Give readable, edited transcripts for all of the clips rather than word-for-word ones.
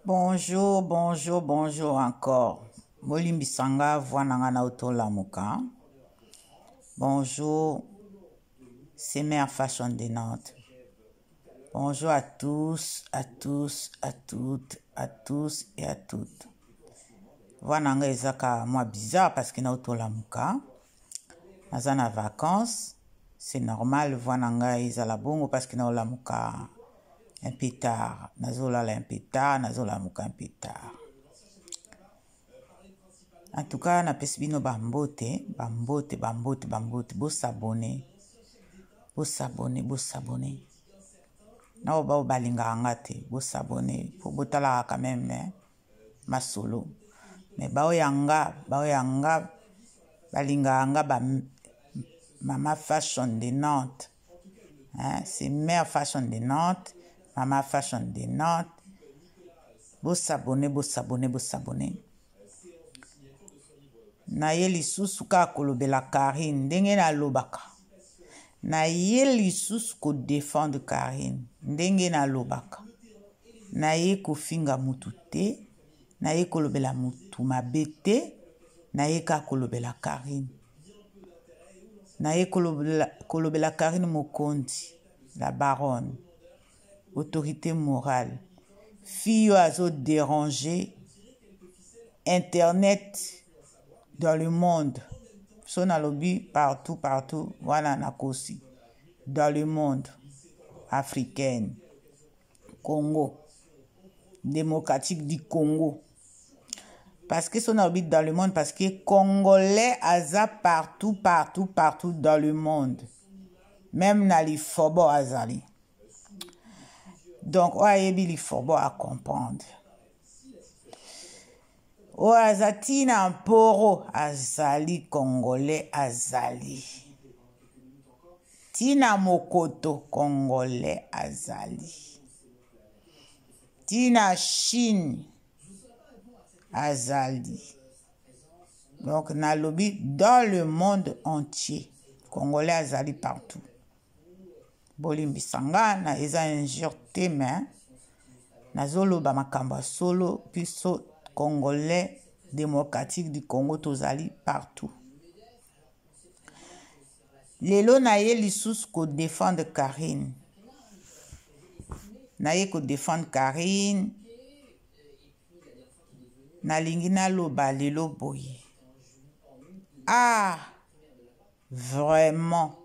Bonjour, bonjour, bonjour encore. Bolimbisa nga voix na nga na otolamuka. Bonjour, c'est Mère Fashion de Nantes. Bonjour à tous, à tous, à toutes, à tous et à toutes. Voix na nga ezaka mwa bizarre parce que na otolamuka. Naza na vacances, c'est normal voix na nga ezala bongo parce que na olamuka un peu tard. Nazolala un peu tard, nazolamuka un peu tard. En tout cas, napesi bino bambote, bambote, bambote, bambote. Bosabone, bosabone, bosabone. Na oyo bao balingaka nga te, bosabone po botalaka quand même eh, masolo. Mais bao ya nga, bao ya nga balingaka nga ba Mama Fashion de Nantes. Hein, c'est Mère Fashion de Nantes, Mama Fashion de Nantes. Bosabone, bosabone, bosabone. Naye lisusu kaka kolobela Carine ndenge nalobaka. Naye lisusu kodefendre Carine ndenge nalobaka. Naye kofinga mutu te, naye kolobela mutu mabe te, naye kaka kolobela Carine. Naye kolobela, kolobela Carine Mokonzi, la baronne, autorité morale. Fille oyo azo déranger internet dans le monde. So nalobi partout partout wana nakosi. Dans le monde africaine. Congo. Démocratique du Congo. Parce que so nalobi dans le monde parce que congolais aza partout partout partout dans le monde. Même na lifobo azali. Donc oyo ayebi lifobo a comprendre. Oyo aza ntina mporo azali congolais azali. Tina mokoto congolais azali. Tina Chine azali. Donc nalobi dans le monde entier congolais azali partout. Bolimbisa nga na eza injure te mais nazoloba makambo ya solo biso congolais démocratique du Congo tozali partout. Lelo naye lisusu ko defendre Carine. Naye ko defendre Carine. Nalingi naloba lelo boye. Ah, vraiment.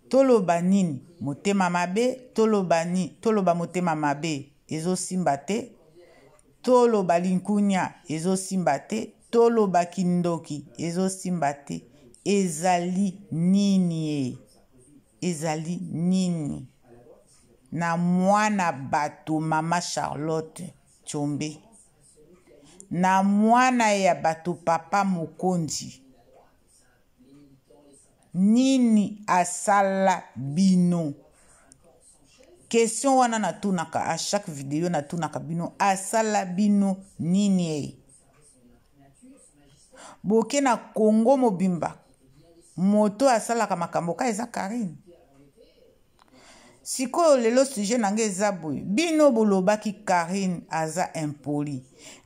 Toloba nini? Motema mabe, toloba nini? Toloba motema mabe ezosimba te. Toloba linkunya ezosimba te. Toloba kindoki ezosimba te. Ezali nini e? Ezali nini? Na mwana bato mama Charlotte Tshombe. Na mwana ya bato papa Mokonzi. Nini asala bino? Question wana natunaka à chaque video, natunaka bino asala bino nini e? Boke na Congo mobimba moto asalaka makambo ka eza Carine. Sikoyo lelo sujet na nga eza boye, bino bolobaki Carine aza impoli,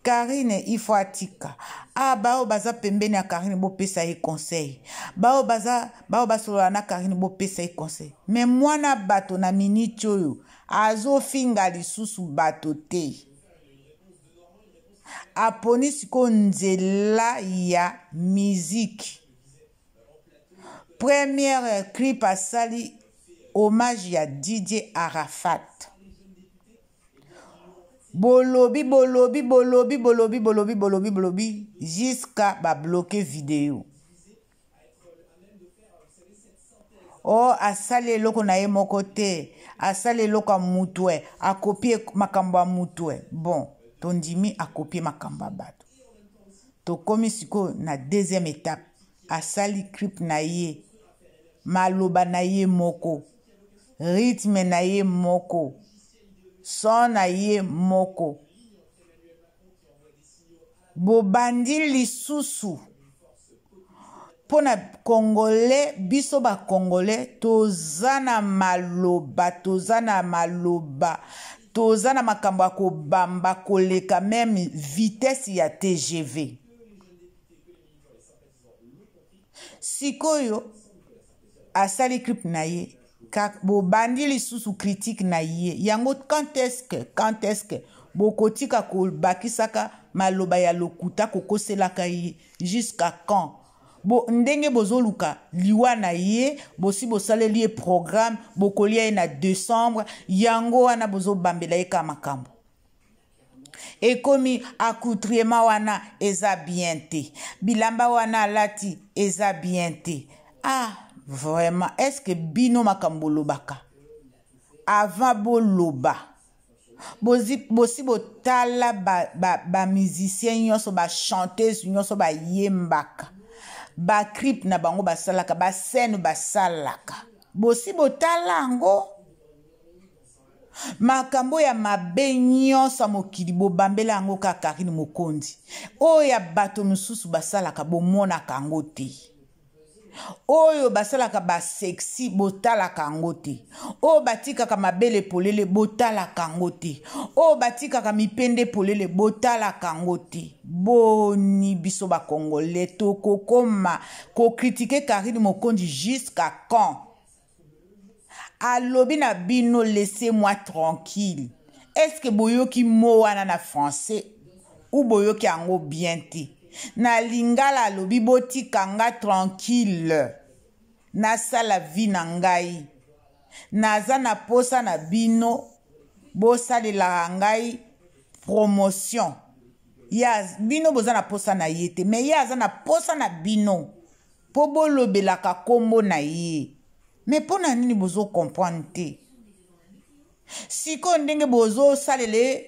Carine il faut atika. Ah, bao baza pembeni ya Carine bopesa ye conseil, bao baza bao basolola na Carine bopesa ye conseil. Mais mwana bato na minute oyo azofinga lisusu bato te, aponi sikoyo nzela ya musique. Première clip asali hommage ya DJ Arafat. Bolobi bolobi bolobi bolobi bolobi bolobi bolobi jusqu'à ba bloquer vidéo. Oh, asali eloko na ye moko te, asali eloko ya mutwe, akopie makambo ya mutwe. Bon, tondimi akopie makambo ya bato. Tokomi sikoyo na deuxième étape. Asali clip na ye, maloba na ye moko, rythme na ye moko, son na ye moko. Bobandi lisusu mpona Congolais, biso ba Congolais toza na maloba, toza na maloba. Toza na makambo ya kobamba koleka meme vitesse ya TGV. Sikoyo asali clip na ye, bobandi lisusu critique na ye yango. Quand est-ce que, quand est-ce que bokotika kobakisaka maloba ya lokuta, kokoselaka ye? Jusqu'à quand? Bo, ndenge bozoluka liwa na ye, bosi bosaleli ye programme, bokolia ye na décembre. Yango wana bozobambela ye ka makambo. Ekomi accoutrement wana eza bien te, bilamba wana alati eza bien te. Ah, vraiment, est ce que bino makambo bolobaka, avant boloba, bosi botala bamusicien ba, ba nyonso, bachanteuse nyonso bayembaka, baclip na bango basalaka, bascène basalaka, bosi botala yango? Makambo ya mabe nyonso ya mokili bobambela yango kaka Karine Mokonzi. Oyo ya bato mosusu basalaka, bomonaka yango te. Oyo basalaka basexy, botalaka yango te. Oyo batikaka mabele polele, botalaka yango te. Oyo batikaka mipende polele, botalaka yango te. Boni biso bakongole tokokoma kocritiquer Karine Mokonzi jusqu'à quand? Alobi na bino: "Laissez-moi tranquille." Est ce que boyoki mo wana na français ou boyoki yango bien te na lingala? Alobi: "Botika nga tranquille, nasala vie na ngai. Naza na posa na bino bosalelaka ngai promotion ya bino. Boza na posa na ye te, me ye aza na posa na bino mpo bolobelaka nkombo na ye. Me mpo na nini bozocomprendre te sikoyo ndenge bozosalela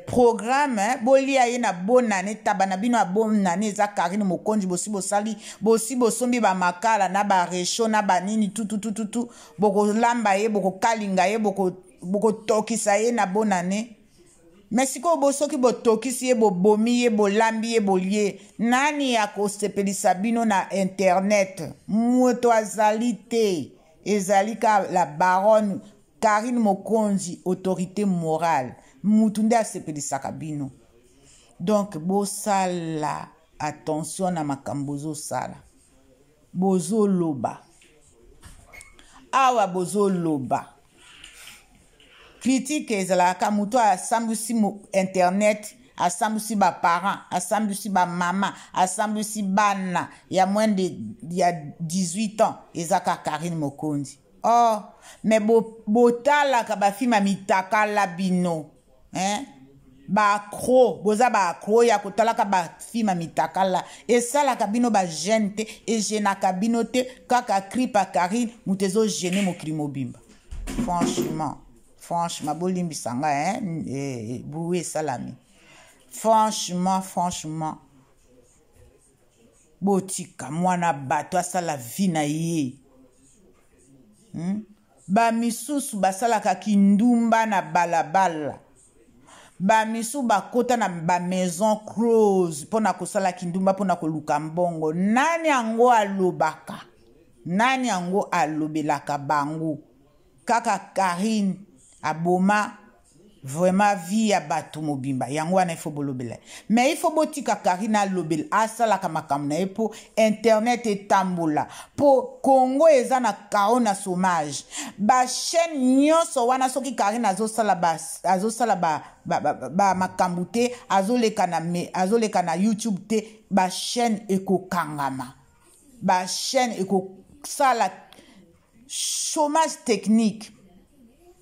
programme bolia ye na bonane? Taba na bino ya bonane eza Karine Mokonzi. Bosi bosali, bosi bosombi bamakala na baréchaud na banini, tututututu, bokolamba ye, bokokalinga ye, bokotokisa ye na bonane. Me sikoyo bo soki botokisi ye, bobomi ye, bolambi ye, bolie, nani akosepelisa bino na internet? Moto azali te, ezali ka la baronne Karine Mokonzi, autorité morale. Mutu nde asepelisaka bino. Donc bosala attention na makambo bozosala, bozoloba awa, bozoloba. Critique ezalaka moto asambwisi internet, asambwisi baparent, asambwisi bamama, asambwisi bana ya moins de ya 18 ans, eza kaka Karine Mokonzi. Oh, me botalaka bo bafilm ya mitakala bino, hein? Baaccro, boza baaccro ya kotalaka bafilm ya mitakala. Esalaka bino bagêne te, egênaka bino te. Kaka clip ya Karine moto ezogêner mokili mobimba. Franchement, franchement, bolimbisa ngai, hein? Bruit esalami. Franchement, franchement, botika mwana bato asala vie na ye, Bamisusu basalaka kindumba na balabala, bamisusu bakota na bamaison close mpona kosala kindumba, mpona koluka mbongo. Nani yango alobaka? Nani yango alobelaka bango? Kaka Karine aboma vraiment vie ya bato mobimba. Yango wana ifo bolobela, mais ifo botika Karine alobela, asalaka makambo na ye mpo internet etambola, mpo Congo eza na chaos na chômage. Bachaîne nyonso wana, soki Karine azosala ba, ba, ba, ba, ba makambo te, azoleka na YouTube te, bachaîne ekokangama, bachaîne ekosala chômage technique.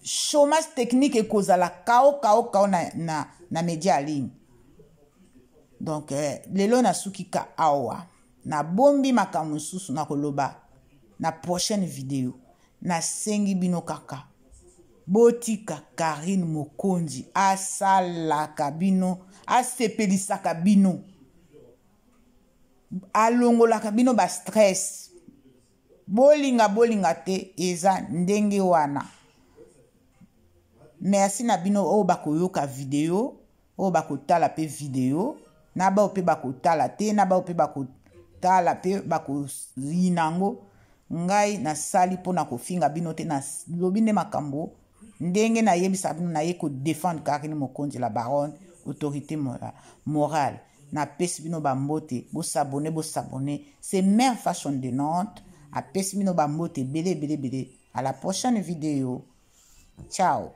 Chômage technique ekozala chaos, chaos, chaos na média en ligne. Donc lelo nasuki ka awa. Nabombi makambo mosusu na koloba na prochaine video. Nasengi bino kaka botika Karine Mokonzi asalaka bino, asepelisaka bino, alongolaka bino bastress. Bolinga, bolinga te, eza ndenge wana. Merci na bino oyo bakoyoka video, oyo bakotala mpe video, na bao mpe bakotala te, na bao mpe bakotala mpe bakoyina yango. Ngai nasali mpona kofinga bino te, nalobi nde makambo. Ndenge nayebisa bino, naye kodefendre Karine Mokonzi la baronne, autorité morale. Napesi bino bambote, bosabone, bosabone. C'est Mère Fashion de Nantes, apesi bino bambote ebele ebele ebele. À la prochaine vidéo, ciao.